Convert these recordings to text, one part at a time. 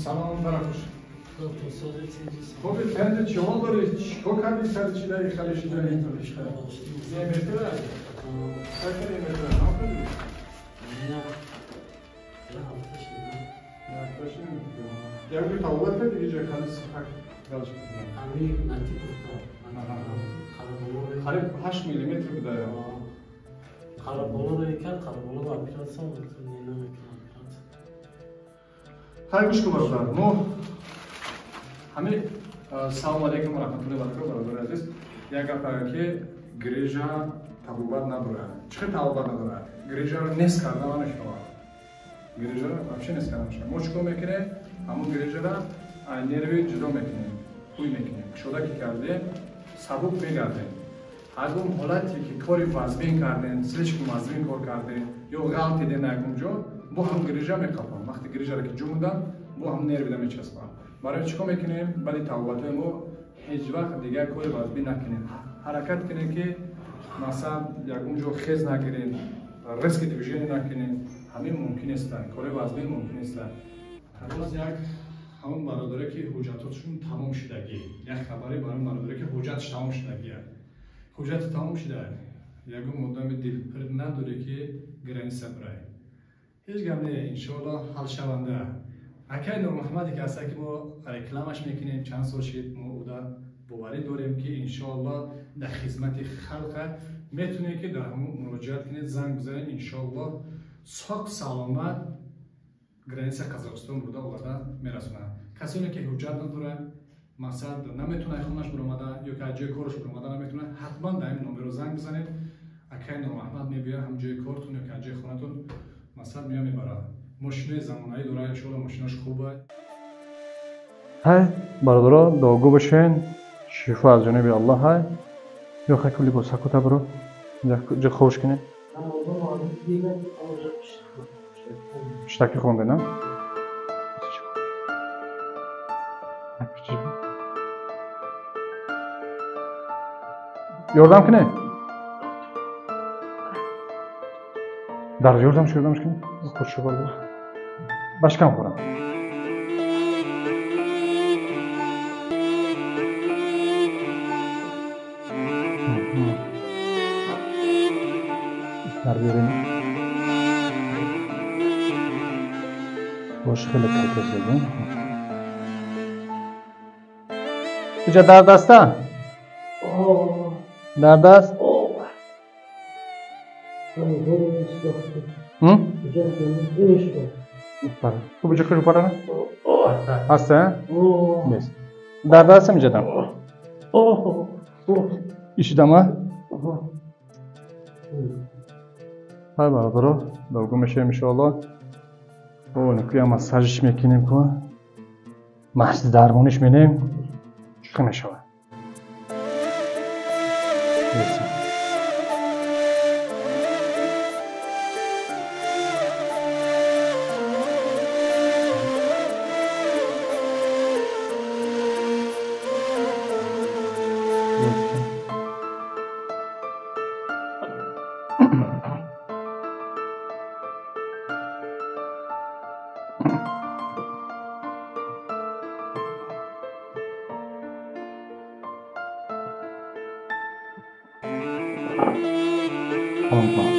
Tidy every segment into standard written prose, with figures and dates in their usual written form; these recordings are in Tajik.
Салом баракуш. خب تند چه داری؟ چیکار کردی سر چی داری خالی شده اینطوری شده؟ یه متر فکر یه متر نکنی؟ نه یه هفته شده. نه هفته شده. یه وقتی تاوت کرد دیگه جای خالی سخت غلط شد. همین نتیجه خالی 8 میلیمتر بوده. قرابالا رو کرد، قرابالا رو اپیراسیون نمیکنم اپیراسیون. خیلی گوش کن برادر. ما همین салом алейкум ва раҳматуллоҳи ва баракатуҳ бародари азиз. Як гап ки грижа табобат надорад. Чӣ хел табобат надорад? Грижаро нест карда намешавад. Грижаро вообще нест карда намешавад. Мо чӣ кор мекунем? Ҳамон грижаро нерви ҷудо мекунем, ҳуй мекунем. Кушода ки кардем, сабук мегардем. Ҳар гун ҳолате ки кори вазмин кардем, слишком вазмин кор кардем ё ғалтидем ягон ҷо, бо ҳам грижа меқапам. Вақте грижаро ки ҷумудам, бо ҳам нервида мечаспам. Барои чӣ кор мекунем? Баъди табобатҳои мо ҳеҷ вақт дигар кори вазмин накунем. Ҳаракат кунем ки масалан ягон ҷо хез нагирем, резкий движение накунем. Ҳамин мумкин нест, кори вазмин мумкин нест. Ҳанӯз як ҳамон бародаре ки ҳуҷҷатотшон тамом шудагӣ, як хабаре барои бародаре ки ҳуҷҷатш тамом шудагӣ. Ҳуҷҷати тамом шуда, ягон одами дилпир надоре ки граница бирай. Ҳеҷ гап не, иншоаллоҳ ҳалшаванда. Акай Нурмуҳаммаде ки ҳаста ки мо рекламаш мекунем, чанд сол шид мо уда боварӣ дорем ки иншоаллоҳ дар хизмати халқа метавонед ки дар ҳамон муроҷиат кунед, занг бизанед, иншоаллоҳ соқ саломат граница Қазоқистон бурда оварда мерасонад. Касоне ки ҳуҷҷат надорад, мақсад наметавонад хонаш биромада ё ки аз ҷои кораш биромада наметавонад, ҳатман дар ин номеро занг бизанед. Акай Нурмуҳаммад мебиёяд ҳам ҷои кортон ё ки аз ҷои хонатон мақсад меояд мебарад. Мошинои замонаӣ дорад, иншоаллоҳ мошинош хуб аст. Ҳай бародаро, дуогӯ бошен, шифо аз ҷониби Аллоҳ ҳай. Ё хай кули либосакута биро, ҷо ховш кунед. Пиштаки хонде, на? Ёрдам кунед? Дар ёрдамш, ёрдамш кунед? Худшо барда. Башкам хӯрам. Дар биёрем. Бош хеле калтезагӣ. Иҷа дард аста? Дард аст? Хуб, иҷа куҷо парара? Ҳаста? Нест. Дард аст иҷадам? Ишидама? Ҳай бародаро, дуогӯ мешавем иншоаллоҳ. О, массажиш мекунем ку. Маҳз дармониш менем. Чӣ мешавад? Тамом.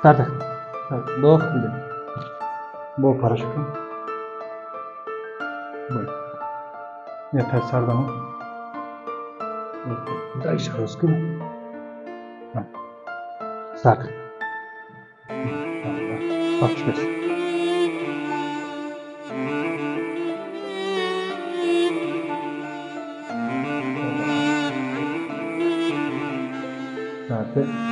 Сар Дох биде. Бо парашукун. Бой. Я тай сар дамо. Дальше раскину. Сар. Бахш бес. Сарте.